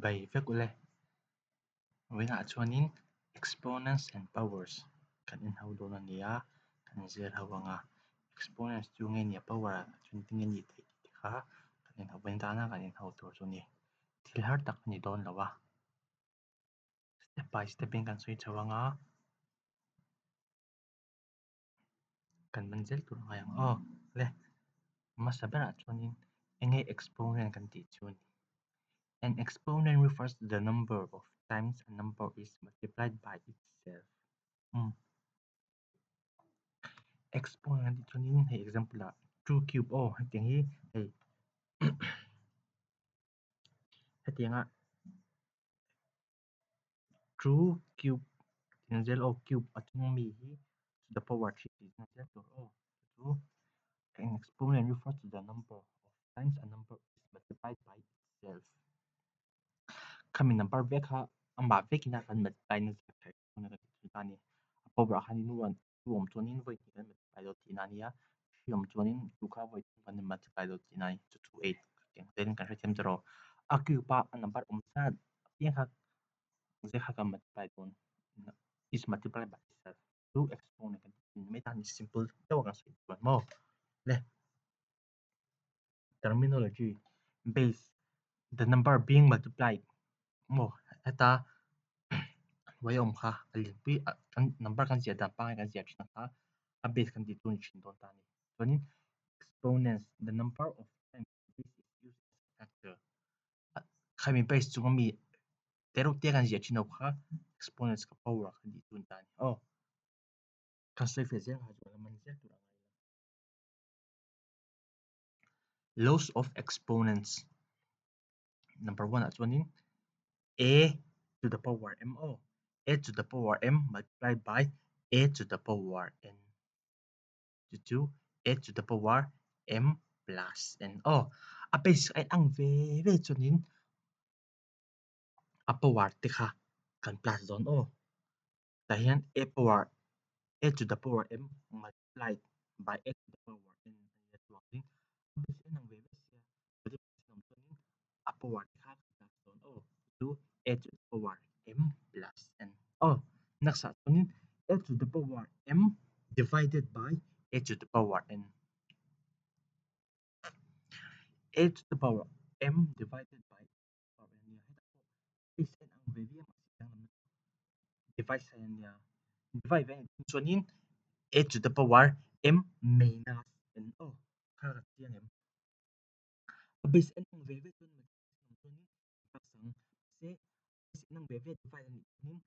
Chibai vek ule. Vawiinah chuanin Exponents and Powers kan inho dawn a ni a, kan zir ho ang a. Exponents chu nge nia power ah chuan tinge nih theih tih te kha kan inho vawiin tana kan inho tur chu a ni. Thil har tak a ni dawn lo a. Step by step in kan sawi chho ang a. Kan man zel tur ngai ang aw. Le hmasa berah chuanin eng nge exponent kan tih chu a ni. An exponent refers to the number of times a number is multiplied by itself. Umm. Exponent kan tih chuanin hei example ah two cube aw hetiang hi hei hetianga Two cube tih zel aw cube a chung mi hi to the power tih tih zel tur aw chu an exponent refers to the number of times a number is multiplied by itself khami number vek kha amah vekin a kan multiply na zat kha exponent kan tih chu ta a ni a power ah khanin one two awm chuanin vawi hnih kan multiply dawn tihna a nia three awm chuanin two kha vawi thum kan multiply dawn tihna a ni chu chu eight tiang zel in kan hrethiam ta rawh a cube a a number awm zat apiang kha zet kha kan multiply dawn is multiply by itself chu exponent kan tih thin mai ta a ni simple deuh a kan sawi chuan maw le terminology base the number being multiplied maw heta hnuai a awm kha a lianpui kan number kan ziah dan pangngai kan ziah thin ang kha a base kan tih chu a ni thin dawn ta a ni chuanin exponents the number of times base is used as a factor khami base chunga mi te reuh te kan ziah thin ho kha exponents ka power kan tih chu a ni ta a ni aw kan sawi fel zel kha chuan a man zel tur a ngai lo. Laws of exponents number one ah chuanin a to the power m aw a to the power m multiplied by a to the power n chu chu a to the power m plus n aw a base a inang ve ve chuanin a power te kha kan plus dawn aw tah hian a power a to the power m multiplied by a to the power n a nia chuangin a base a inang ve ve sia multiplication awm chuanin a power te kha kan plus dawn aw chu a to the power m plus n aw next ah chuanin a to the power m divided by a to the power n a to the power m divided by power n nia hetah pawh base a inang ve viau mahse danglamna chu divide sign a nia divide ve a nih chuanin a to the power m minus n aw kha ka chiang em a base a inang ve ve chuan multiplication awm chuanin plus ang mahse base inang ve ve divide a nih chuanin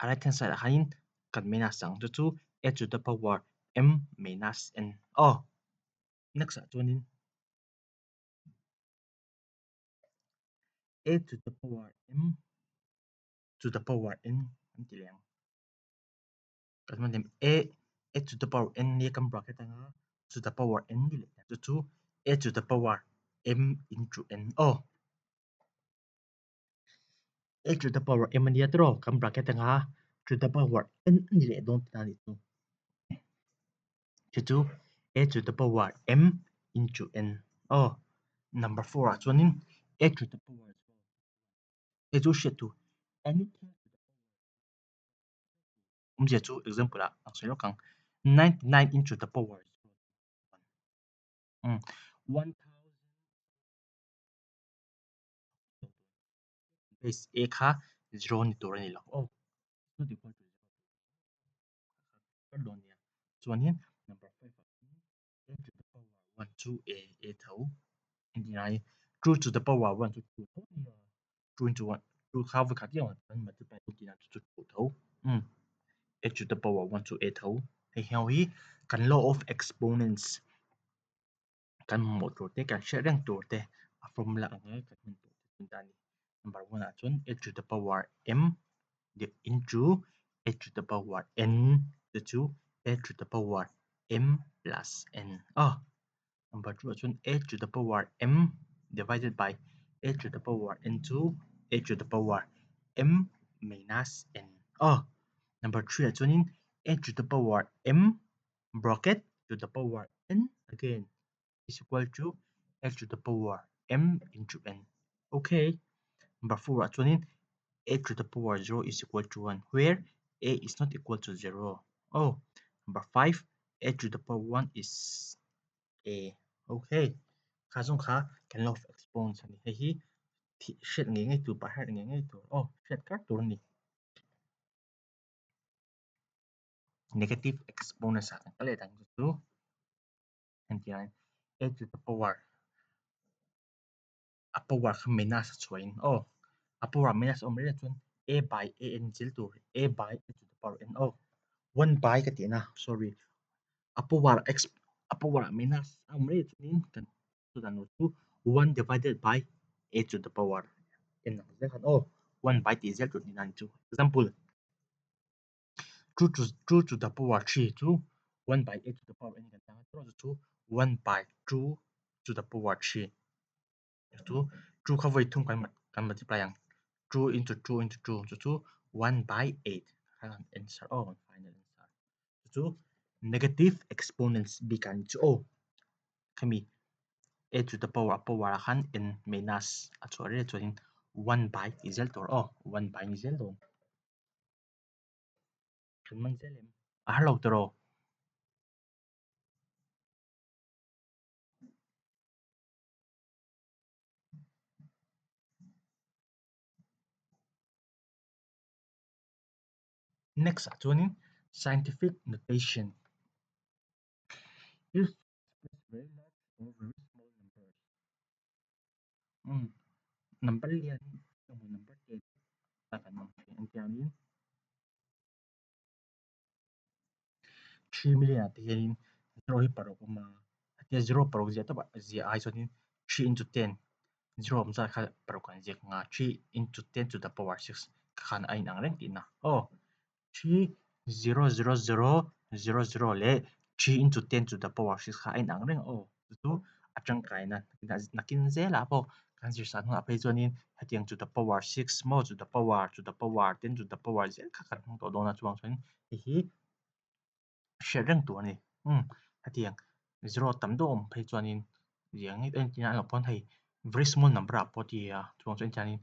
a right hand side ah khanin kan minus ang chu chu a to the power m minus n aw next ah chuanin a to the power m to the power n an ti leh ang kan hman em a a to the power n nia kan bracket anga to the power n ni leh chu chu a to the power m into n aw a to the power m ania tiraw kan bracket anga to the power n a ni leh dawn tihna a nih chu chu chu a to the power m into n aw number four ah chuanin a to the power hei chu hriat tur anything to the power awmzia chu example ah ang sawi lawk ang 99 into the power zero one 1000 base a kha zero ni tur a ni lo aw not equal to zero dawn nia chuanin number 5 ah a to the power 1 chu a a tho engtin 2 to the power 1 chu 2 tho nia 2 into 1 2 kha vawi khat chiah kan multiply dawn tihna chu chu 2 tho umm a to the power 1 chu a tho hei ho hi kan law of exponents kan mamawh tur te kan hriat reng tur te a formula anga kan hman tur te chu ta a ni number 1 ah chuan a to the power m into a to the power n te chu a to the power m plus n aw Number 2 ah chuan a to the power m divided by a to the power n chu a to the power m minus n aw. Number 3 ah chuanin a to the power m bracket to the power n again is equal to a to the power m into n. Okay, number 4 ah chuanin a to the power 0 is equal to 1 where a is not equal to 0. Oh, number 5 a to the power 1 is a. Okay, kha zawng kha kan law of exponents a ni. Hei hi hriat ngei ngei tur, bahhriat ngei ngei tur, oh hriat kar tur a ni. Negative exponents ah kan kal leh dang chu chu hetiang a to the power a power kha minus a chhuah in aw a power minus a awm reng chuan a by a n zil tur a by a to the power n aw one by ka tih na sorry a power x a power ah minus a awm reng chuan in kan chudan tur chu one divided by a to the power n ang zel khan aw one by tih zel tur tihna a ni chu example 2 to the power 3 chu 1 by 8 to the power n kan tang a chu chu 1 by 2 to the power 3 chu 2 kha vawi thum kan kan multiply ang 2 into 2 into 2 chu chu 1 by 8 kha kan answer aw kan final answer chu chu negative exponents bik an chu aw khami a to the power a power ah khan n minus a chhuah rel chuanin 1 by tih zel tur aw 1 by ni zel dawn. Kan man zel em? A har lo tawh. Next ah chuanin scientific notation. Use to express very large or very small numbers. Umm number lian emaw number te a kan awm thin ang tiangin 3 million ah te hianin zero hi paruk a awm a hetia zero paruk ziah tawp ah ziah ai chuanin 3 into 10 zero awm zat kha paruk an ziak ang a 3 into 10 to the power 6 khan a inang reng tihna aw. 3.00000 leh 3 into 10 to the power 6 kha a inang reng aw. Chu chu a tangkaina nakin zelah pawh kan zir sah hnungah phei chuanin hetiang to the power 6 maw to the power to the power 10 to the power zel kha kan hmang tawh dawn a chuvang chuan hei hi hriat reng tur a ni. Umm hetiang zero tam deuh awm phei chuanin ziah ngei a entir a pawn hei very small number ah pawh a ti a chuvang chuan chuanin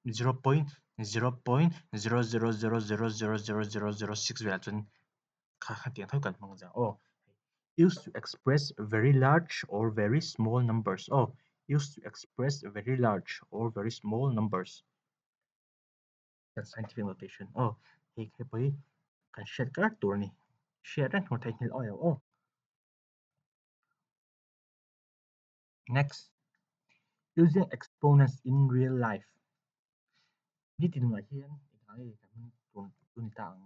0.0.000000006 velah chuan kha hetiang tho kan hmang zang aw. Used to express very large or very small numbers aw. Used to express very large or very small numbers. Kan scientific notation aw hei hei pawh hi kan hriat kar tur a ni. Hriat reng tur theihnghilh aw aw. Next, using exponents in real life. Nitin nunah hian engah nge kan hmang tur chu ni ta ang?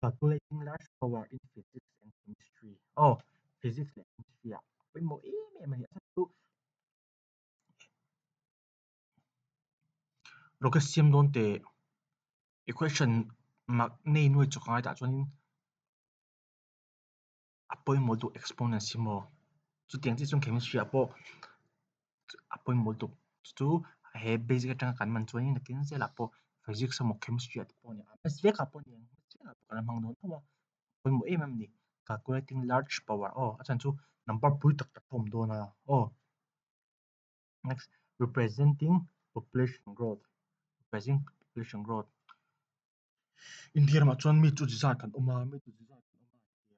Calculating large power in physics and chemistry. Aw, physics leh chemistry ah pawimawh em em a ni. A chhan chu rocket siam dawn teh equation mak nei nuai chawk a ngai tah chuanin a pawimawh duh exponents hi maw chutiang chiah chuan chemistry ah pawh a pawimawh duh chu chu he basic atanga kan man chuanin nakin zelah pawh physics emaw chemistry ah te pawh a ni a maths vekah pawh a ni ang maths vekah pawh kan la hmang dawn tho a pawimawh em em a ni calculating large power aw a chhan chu number pui tak tak a awm dawn a aw. Next representing population growth representing population growth. India ramah chuan mi chu zat an awm a, mi chu zat an awm a tia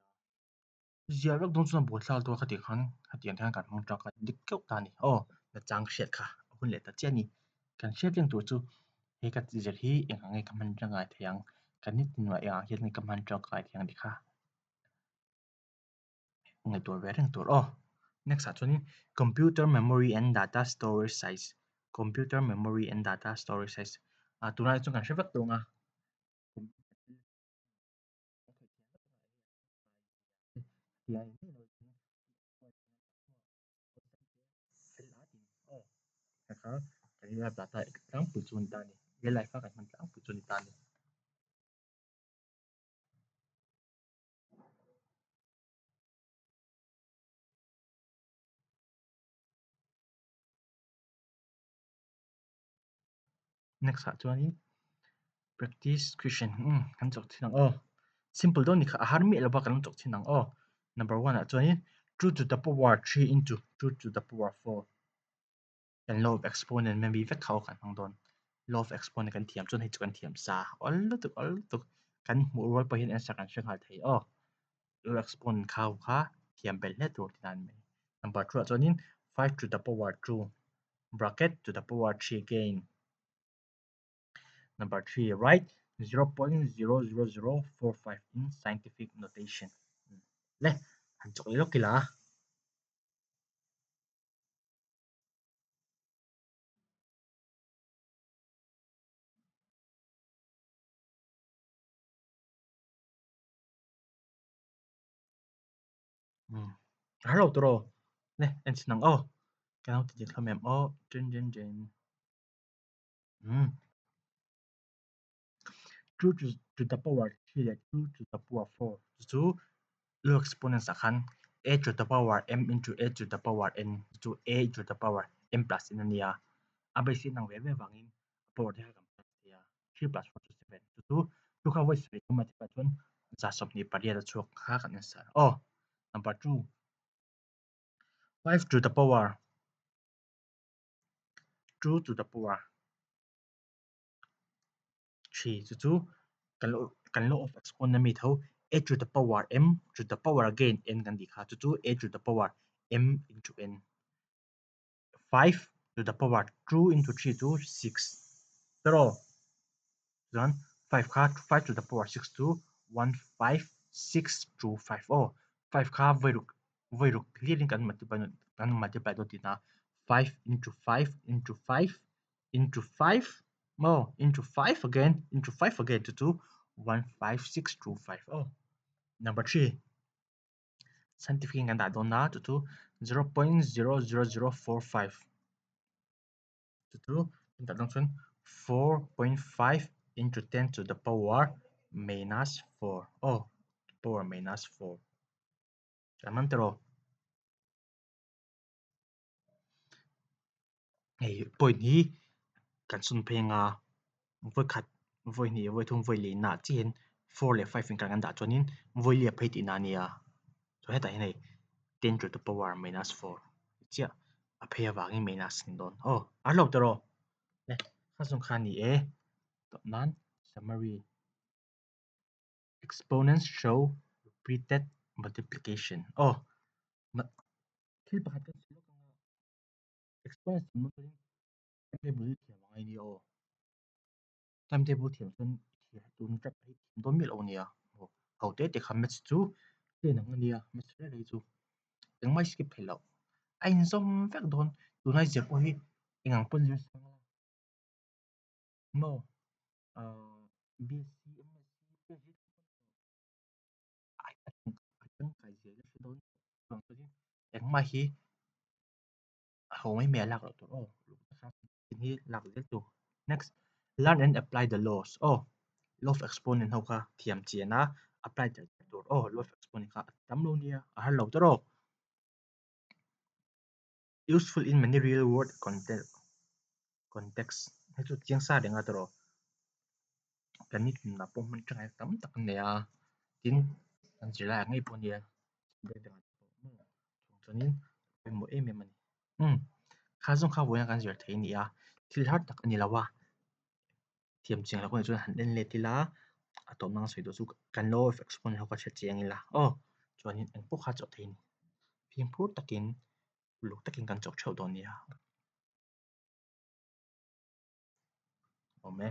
ziah vek dawn chuan a buaithlak dawn a khatiang khan hetiang te hian kan hmang tangkai dik keuh ta a ni aw nachang hriat kha a hun leh ta chiah a ni. Kan hriat reng tur chu he ka zir hi eng ang nge ka hman tangkai thei ang kan nitin ah eng ang hian nge ka hman tangkai thei ang tih kha ngaihtuah ve reng tur aw. Next ah chuanin computer memory and data storage size computer memory and data storage size ah tunlai chuan kan hre vek tawh ang a data tlangpui chu a ni ta a ni real life a kan hman tlangpui chu a ni ta a ni. Next ah chuanin practice question kan chawk thin ang aw simple dawn ni kha a har miah lova kan chawk thin ang aw number one ah chuanin 2 to the power 3 into 2 to the power 4. Kan law of exponent maybe vek kha aw kan hmang dawn. Law of exponent kan thiam chuan hei chu kan thiam sa awl lutuk awl lutuk. Kan hmuh rual pawh hian answer kan hre nghal thei aw. Law of exponent kha ho kha thiam belh hle tur tihna a ni mai. Number 2 ah chuanin 5 to the power 2 bracket to the power 3 again. Number 3 write 0.00045 in scientific notation. Le han chawk leh lawk ila. Har lo tawh rawh le en chhin ang aw ka lo ti dik hlawm em aw chen chen chen 2 to the power 3 leh 2 to the power 4 chu chu law exponents ah khan a to the power m into a to the power n chu a to the power m plus n a nia a base hi a inang ve ve vangin a power te kha kan plus thei a 3 plus 4 chu 7 chu chu chu kha vawi sarih thum a tih pah chuan 28 a chhuak kha kan answer aw number 2 5 to the power 2 to the power 3 chu chu kan law of exponent ami tho a to the power m to the power again n kan tih kha chu chu a to the power m into n 5 to the power 2 into 3 chu 6 tawh chuan 5 kha 5 to the power 6 chu 1 5 6 2 5 aw 5 kha vawi ruk vawi ruk hlir in kan multiply kan multiply dawn tihna 5 into 5 into 5 into 5 maw into 5 again into 5 again chu chu 1 5 6 2 5 aw number 3 scientific in kan dah dawn a chu chu 0.00045 chu chu kan dah dawn chuan 4.5 into 10 to the power minus 4 aw power minus 4 kan man tawh Hei point hi kan sawn phei anga vawi khat vawi hnih vawi thum vawi leh inah chiah hian four leh five inkar kan dah chuanin vawi liak phei tihna a nia chuan hetah hian hei ten to the power minus four chiah a phei avangin minus a ni dawn aw a hlauh tawh rawh le kha zawng kha a ni e tawp nan summary exponents show repeated multiplication aw thil pakhat kan sawi lawk anga exponents tam lutuk in timetable hi thiam angai nia aw timetable thiam chuan tun track hi thiam dawn miah lo ania ho te te kha maths chu chen ang ania maths reng reng chu engmah i skip theih loh a inzawm vek dawn tunlai zir pawh hi eng ang pawn zir sang la maw BSc MSc PhD a tangkai zel a hre dawn chuvang chuanin engmah hi a ho mai mai a lak loh tur aw hi lak zel tur next learn and apply the laws aw law of exponent ho kha thiam chian a apply tel tur aw law of exponent kha a tam lo nia a har lo tawrh aw useful in many real world context hei chu chiang sa reng a tawrh aw kan nitin ah pawh hman tangkai tam tak an nei a tin kan zirlai ah ngei pawh nia chuanin pawimawh em em a ni umm kha zawng kha vawiin a kan zir thei a ni a thil har tak a ni lo a thiam chiang loh hunah chuan han en let ila a tawp nang sawi duh chu kan law of exponent ho kha hre chiang ila aw chuanin eng pawh kha chawh thei a ni fimkhur takin uluk takin kan chawk theuh dawn nia. Awm e.